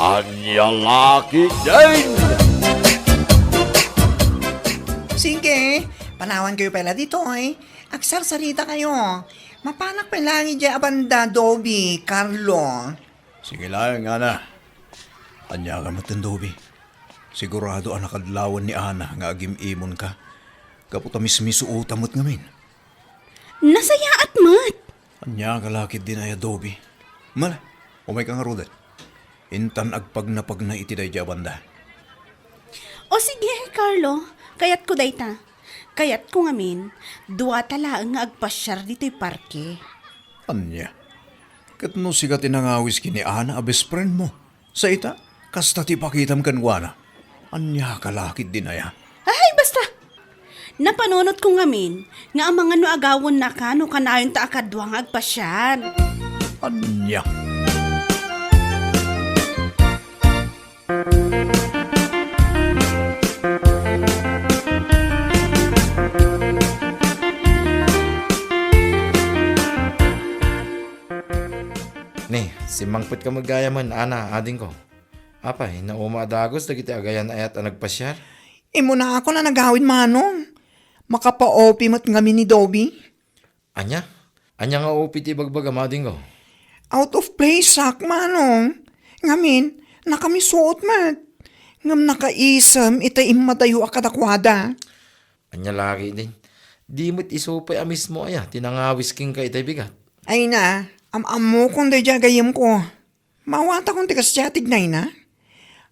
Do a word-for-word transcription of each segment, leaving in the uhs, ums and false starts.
Ania la ketdin? Sige, panawankayo pay la ditoy. Agsarsarita kayo. Mapanak pay laeng idiay a banda, Dobi, Carlo. Sige laeng, Ana. Ania ka met, Dobi? Sigurado a nakadlawan ni Ana nga agim-imonka. Gapu ta mismisuotam met ngamin. Nasayaat met! Ania ka la ketdin aya, Dobi? Mala, umayka ngaruden. Intan agpagnapagna iti daydiay a banda. O sige, Carlo, kayatko dayta. Kayatko ngamin, duata laeng nga agpasiar ditoy parke. Ania? Ket no sika ti nangawis ken ni Ana a best friend mo, sa ita, kasta ti ipakitam kenkuana. Ania ka la ketdin aya? Ay, basta! Napanunotko ngamin nga amangan no agawennaka no kanayonta a kadua nga agpasiar. Ania? Ni, simmangpetka met gayamen, Ana, adingko. Apay, nauma a dagus dagiti agayan-ayat a nagpasiar? Immunakon a nagawid, Manong. Makapa-OP met ngamin ni Dobi. Ania? Ania nga OP ti ibagbagam, adingko? Out of place, sak, Manong. Ngamin, nakamisuot met. Ngem nakaisem ita immadayo a kadakuada. Ania la ketdin? Di met isu pay a mismo aya ti nangawis kenka itay bigat? Ay na, am-ammokon daydiay a gayyemko. Maawatakon ti kasdiay a tignayna.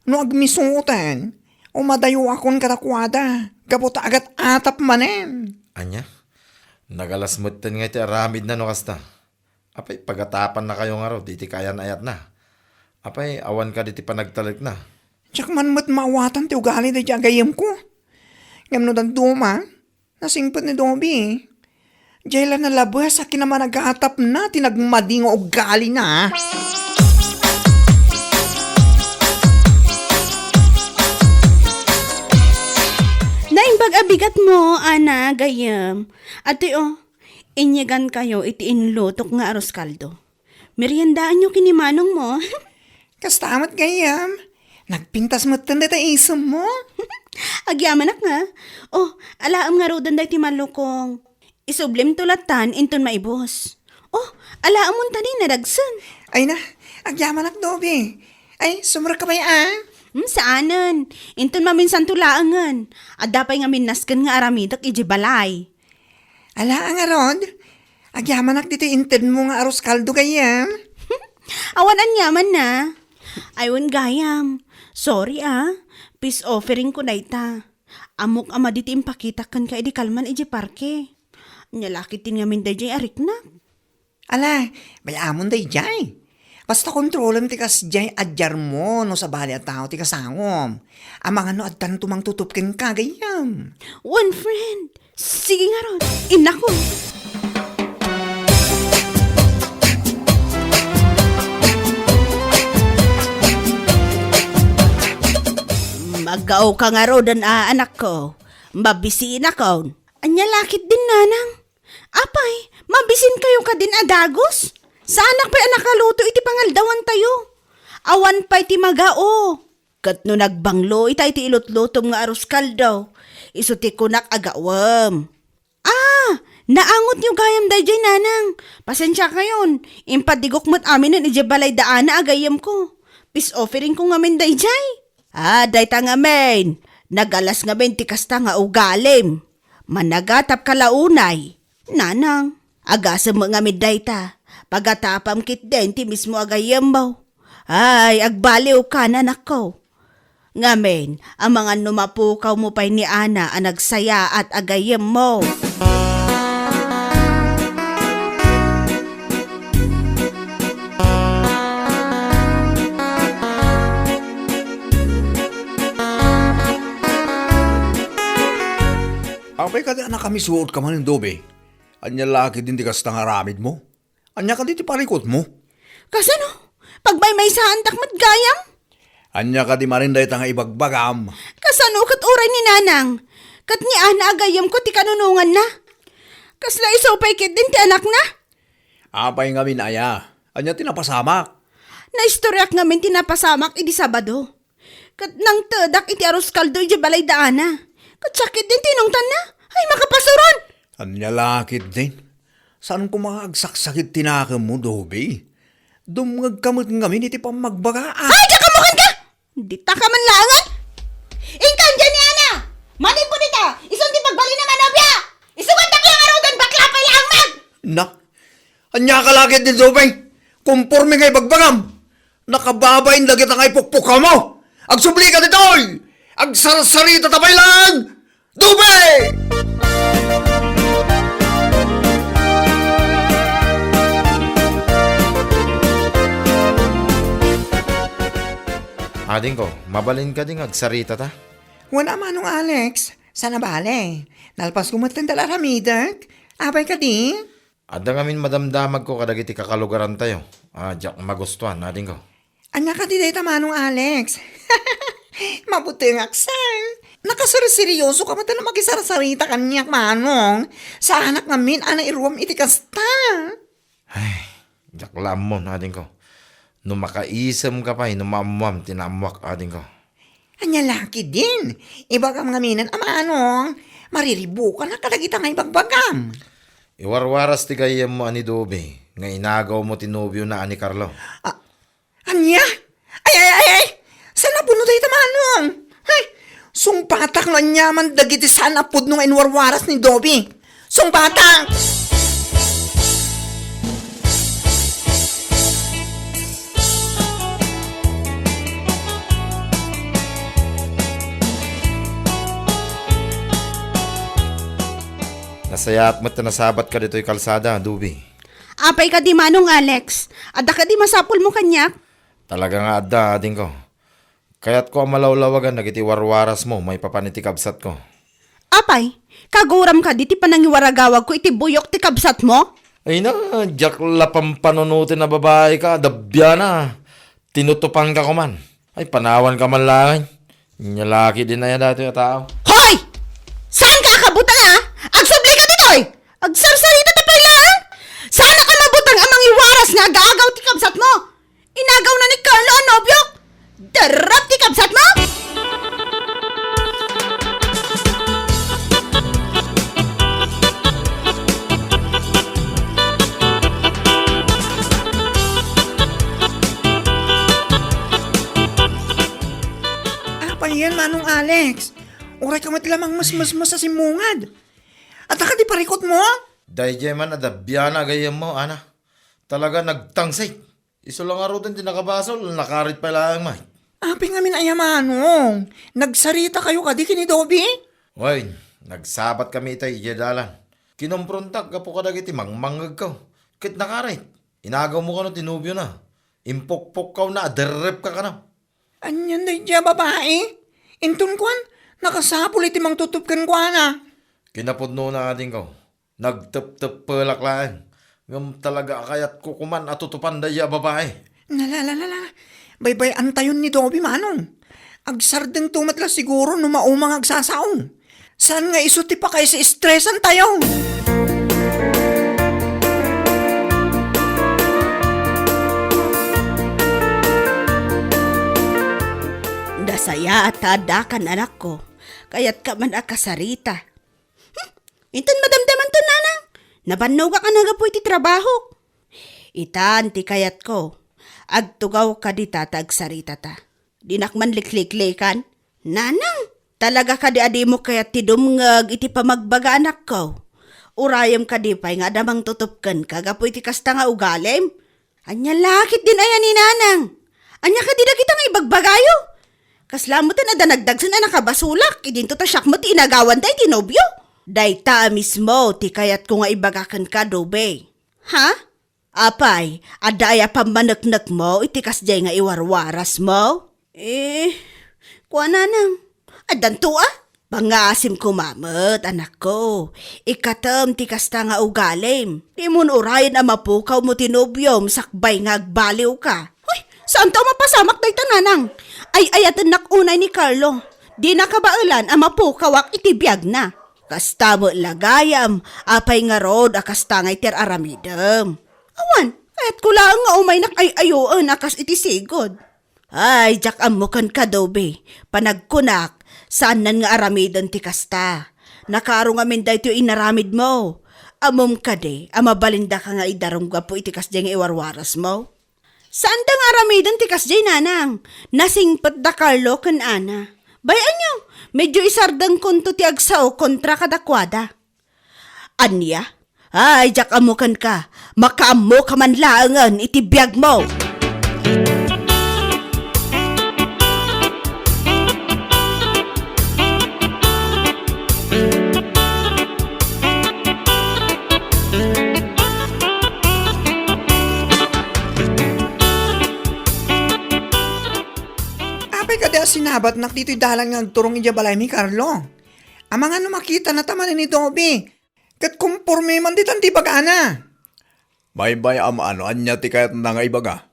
No agmisuoten, umadayoakon kadakuada, gapu ta agat-atap manen. Ania? Nagalas metten nga iti aramidna no kasta. Apay, pagatapannakayo ngarud iti kaayan-ayatna? Apay, awan kadi ti panagtalekna? Diak man met maawatan ti ugali daydiay a gayyemko. Ngem no dadduma, nasingpet ni Dobi. Diay la nalabes a kinamanagatapna ti nagmadi nga ugalina. Naimbag a bigatmo, Ana, gayyem. Atoy, o, inyegankayo iti inlutok nga arroz caldo. Meriendaanyo ken ni manongmo. Kasta met gayyem. Nagpintas metten dayta isemmo. Agyamanak nga. O, alaem ngaruden daytoy malukong. Isublimto lattan inton maibus. O, alaem unta ni nadagsen. Ay na, agyamanak, Dobi. Ay, sumrekka pay a? Hmm, saanen. Inton maminsanto laengen. Adda pay ngamin nasken nga aramidek idiay balay. Ala, ngarud, agyamanak ditoy intedmo nga arroz caldo gayyem. Awan aniamanna. Ay, wen gayam. Sorry, a. Peace offeringko dayta. Ammok a madi ti impakitak kenka idi kalman idiay parke. Ania la ketdin ngamin daydiay a riknak? Ala, bay-amon daydiay. Basta kontrolem ti kasdiay a diarmo no sabali a tao ti kasangom. Amangan no addanto mangtutup kenka gayyem. One friend. Sige ngarud. Innakon. Maggaoka ngaruden a, anakko. Mabisinakon. Ania la ketdin, nanang? Apay, mabisinkayo kadin a dagus? Saanak pay a nakaluto iti pangaldawantayo. Awan pay ti magao. Ket no nagbanglo ita iti ilutlutom nga arroz caldo, isu ti kunak a gawem. Ah, naangotyo gayam daydiay, nanang. Pasensiakayon, impadigok met aminen idiay balay da Ana a gayyemko. Peace offeringko ngamin daydiay. Ah, dayta ngamin. Nagalas ngamin ti kasta nga ugalim. Managatapka la unay. Nanang, agasem met ngamin dayta. Pagatapam ketdin ti mismo a gayyemmo. Ay, agbaliwka, nanakko. Ngamin, amangan no mapukawmo pay ni Ana a nagsayaat a gayyemmo. Apay kadi a nakamisuotka manen, Dobi? Ania la ketdin ti kasta nga aramidmo? Ania kadi ti parikutmo? Kasano? Pagmaymaysaantak met gayam? Ania kadi manen dayta nga ibagbagam? Kasano ket uray ni nanang? Ket ni Ana a gayyemko ti kanunonganna? Kasla isu pay ketdin ti anakna? Apay ngamin aya? Ania ti napasamak? Naistoriak ngamin ti napasamak idi Sabado. Ket nangtedak iti arus kaldo idiay balay da Ana. Ket siak ketdin ti inungtanna. Ay, makapasuron! Ania la ketdin? Saan koma nga agsaksakit ti nakemmo, Dobe? Dumngegka met ngamin iti pammagbaga, a? Ay, diak ammokenka! Dita ka man laengen! Inka, diay ni Ana! Manipud ita! Isun ti pagbalin a manobia! Isugatdak la ngaruden, bakla pay laeng met! Na, ania ka la ketdin, Dobe? Komporme nga ibagbagam! Nakababain dagita nga ipukpukkawmo! Agsublika ditoy! Agsarsarita ta pay laeng! Dobe! Adingko, mabalin kadi nga agsarita ta? Wen a, Manong Alex, saan a bale. Nalpasko met ti aramidek. Apay kadi? Adda ngamin madamdamagko kadagiti kakalugarantayo a diak magustuan, adingko. Ania kadi dayta, Manong Alex? Mabutengak, sir. Nakaserseryoso ka met a makisarsarita kaniak, Manong. Saanak ngamin a nairuam iti kasta. Ay, diak la ammon, adingko. No makaisemka pay no maammoam ti naammoak, adingko. Ania la ketdin? Ibagam ngaminen a, Manong. Mariribukanak kadagita nga ibagbagam. Iwarwaras ti gayyemmo a ni Dobe nga inagawmo ti nobiona a ni Carlo. Ah, ania? Ay, ay, ay, ay! Saan a pudno dayta, Manong? Ay, sungbatak no aniaman dagiti saan a pudno nga inwarwaras ni Dobe. Sungbatak! Nasayaat met ta nasabatka ditoy kalsada, Dobe. Apay kadi, Manong Alex? Adda kadi masapulmo kaniak? Talaga nga adda, adingko. Kayatko a malawlawagan dagiti warwarasmo maipapan iti kabsatko. Apay, kaguram kadi ti panangiwaragawagko iti buyok ti kabsatmo? Ay na, diak la pampanunoten a babaika, dabiana. Tinutupanka koman. Ay, panawanka man laeng. Nia la ketdin aya datoy a tao. Hoy! Saanka a kabutang, a? Agsublika ditoy! Agsarsarita ta pay laeng! Saanak a mabutang a mangiwaras nga agaagaw ti kabsatmo! Inagawna ni Carlo a nobiok! Darrep ti kabsatmo! Apay yan, Manong Alex? Uray ka met la mangmesmesmes a simmungad. Adda kadi parikutmo? Daydiay man a dabiana a gayyemmo, Ana. Talaga nagtangsit. Isu la ngaruden ti nakabasol, nakarit pay laeng met. Apay ngamin aya, Manong? Nagsaritakayo kadi ken ni Dobe? Wen, nagsabatkami itay idiay dalan. Kinomprontak gapu kadagiti mangmangngegko. Ket nakarit. Inagawmo kano ti nobiona. Impukpukkawna a derrepka kano. Anian daydiay a babai? Inton kuan, nakasapul iti mangtutop kenkuana. Kinapudnona, adingko. Nagtepteppelak laeng. Ngem talaga a kayatko koman a tutupan daydiay a babai. Nalalalala. Baybay-antayon ni Dobe, Manong. Agsardengto met la siguro no mauma nga agsasao. Saan nga isu ti pakaisi-estresantayo? Nasayaat ta addakan, anakko. Kayatka man a kasarita. Hmm, inton madamdamanto, nanang, nabannogak a nagapu iti trabahok. Itan ti kayatko. Agtugawka dita ta agsaritata. Dinak man likliklikan. Nanang, talaga kadi a dimo kayat ti dumngeg iti pamagbaga, anakko? Urayem kadi pay nga adda mangtutop kenka gapu iti kasta nga ugalim? Ania la ketdin aya ni nanang? Ania kadi dagita nga ibagbagayo? Kasla metten adda nagdagsen a nakabasolak, idinto ta siak met ti inagawanda iti nobio. Dayta a mismo ti kayatko nga ibaga kenka, Dobe. Ha? Apay, adda aya pammaneknekmo iti kasdiay nga iwarwarasmo? Eh, kuan, nanang, addanto a? Pangngasim koma met, anakko. Ikkatem ti kasta nga ugalim. Dimon urayen a mapukawmo ti nobiom sakbay nga agbaliwka. Hoy, saanto a mapasamak dayta, nanang. Ay-ayatennak unay ni Carlo. Dina kabaelan a mapukawak iti biagna. Kasta met la gayam, apay ngarud a kasta nga iti ar-aramidem? Awan, Kayatko laeng nga umaynak ay-ayoen a kas iti sigud. Ay, diak ammo kenka, Dobe. Panagkunak, saannan nga aramiden ti kasta. Nakaro ngamin daytoy inaramidmo. Ammom kadi a mabalindaka nga idarum gapu iti kasdiay nga iwarwarasmo? Saanda nga aramiden ti kasdiay, nanang. Nasingpet da Carlo ken Ana. Bay-anyo, medyo isardengkonto ti agsao kontra kadakuada. Ania? Ay, diak ammo kenka. Makaammoka man laengen iti biagmo. Apay kadi a sinabatnak ditoy dalan nga agturong idiay balaymi, Carlo? Amangan no makitana ta manen ni Dobe. Ket komporme man ditan ti ibagana. Baybay-am a no ania ti kayatna nga ibaga.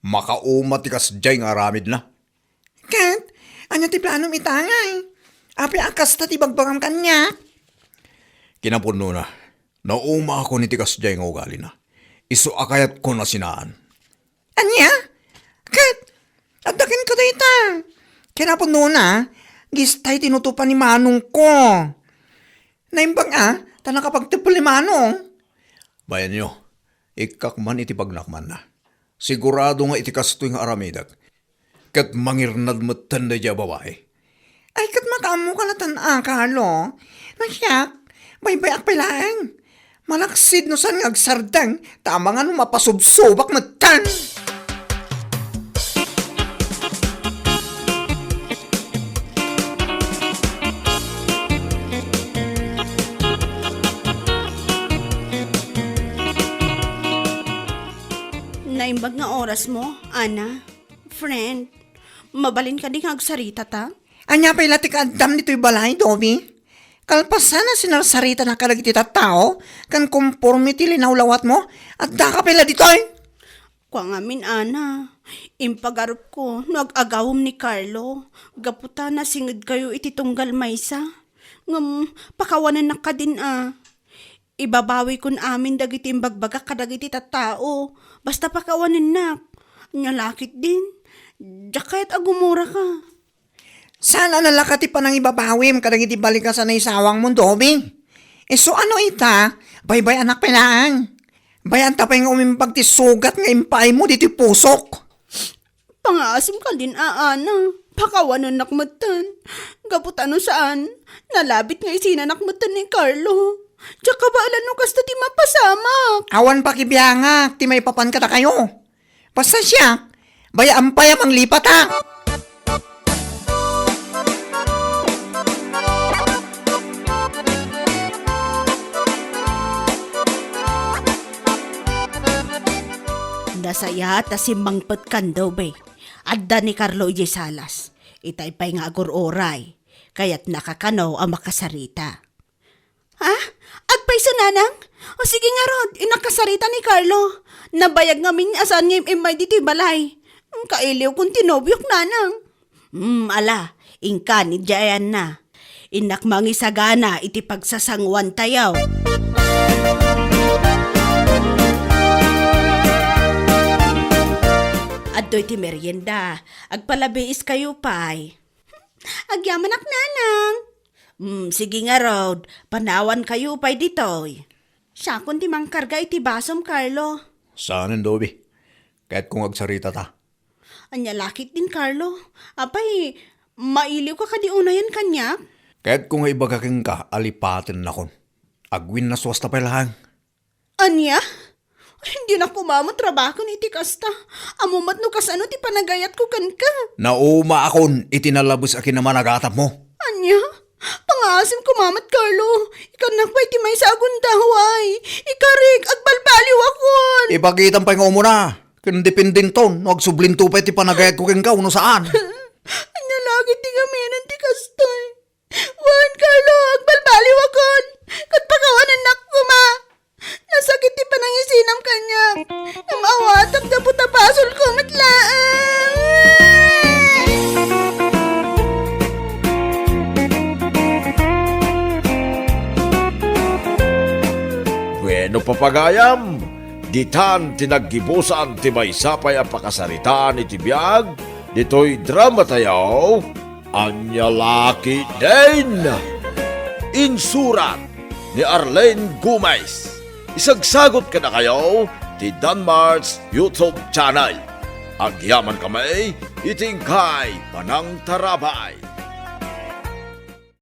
Makauma ti kasdiay nga aramidna. Ket, ania ti planom ita, ngay? Apay a kasta ti ibagbagam kaniak? Kinapudnona, naumaakon iti kasdiay nga ugalina. Isu a kayatko a sinaan. Ania? Ket, adda kenka dayta. Kinapudnona, distay tinutupan ni manongko. Naimbag a, ta nakapagteppel ni manong. Bayanyo, ikkak man iti pagnak manna. Sigurado nga iti kastoy nga aramidek, ket mangirnad metten daydiay a babai. Ay, ket makaammoka latta, Carlo. No siak, baybay-ak pay laeng. Malaksid no saan nga agsardeng, ta amangan no mapasubsobak metten. Naimbag nga orasmo, Ana. Friend, mabalin kadi nga agsaritata? Ania pay la ti kaaddam ditoy balay, Dobe? Kalpasan a sinarsaritana kadagiti tattao, ken komporme ti linawlawatmo, addaka pay la ditoy? Kua ngamin, Ana, impagarupko no ag-agawem ni Carlo, gapu ta nasingedkayo iti tunggal maysa. Ngem, pakawanennak kadin a. Ibabawikon amin dagiti imbagbagak kadagiti tattao, basta pakawanennak. Ania la ketdin, diak kayat a gumuraka. Saan a nalaka ti panangibabawim kadagiti balikas a naisawangmo, Dobe? Isu a no ita, baybay-anak pay laeng. Bay-anta pay nga umimbag ti sugat nga impaaymo ditoy pusok. Pangaasim kadin a, Ana. Pakawanennak metten. Gapu ta no saan, nalabit nga isinanak metten ni Carlo. Diak kabaelan no kasta ti mapasamak. Awan pakibiangak ti maipapan kadakayo. Basta siak, bay-am pay a manglipatak. Nasayaat a simmangpet kan Dobe. Adda ni Carlo idiay salas. Itay pay nga agur-uray. Kayatnaka kano a makasarita. Ha? Agpayso, Nanang? O sige ngarud, innak kasarita ni Carlo. Nabayag ngamin a saan nga im-immay ditoy balay. Kailiwkon ti nobiok, Nanang. Hmm, ala, inka ni Diana. Innak mangisagana iti pagsasanguantayo. Adtoy ti merienda. Agpalabiiskayo pay. Agyamanak, Nanang. Hmm, sige ngarud, panawankayo pay ditoy. Siakon ti mangkarga iti basom, Carlo. Saanen, Dobe. Kayatko nga agsaritata. Ania la ketdin, Carlo? Apay, mailiwka kadi unayen kaniak? Kayatko nga ibaga kenka a lipatennakon. Agwinnaswasta pay laeng. Ania? Dinak koma met rabaken iti kasta. Ammom met no kasano ti panagayatko kenka. Naumaakon iti nalabes a kinamanagatapo. Ania? Pangaasim koma met, Carlo. Ikannak pay ti maysa a gundaway. Ikarik, agbalbaliwakon. Ipagitam pay nga umuna. Ken dependento no agsublinto pay ti panagayatko kenka wenno saan. Ania la ketdi ngaminen ti kastoy? Wen, Carlo, agbalbaliwakon. Ket pakawanennak koma. Nasakit ti panangisinam kaniak. Ngem awatak gapu ta basolko met laeng. Bueno, papagayam, Ditan ti naggibusan ti maysa pay a pakasaritaan iti biag ditoy dramatayo, Ania La Ketdin. Insurat ni Arlene Gomez. Isagsagut kadakayo ti Danmar's YouTube channel. Agyaman kami iti inkay panangtarabay.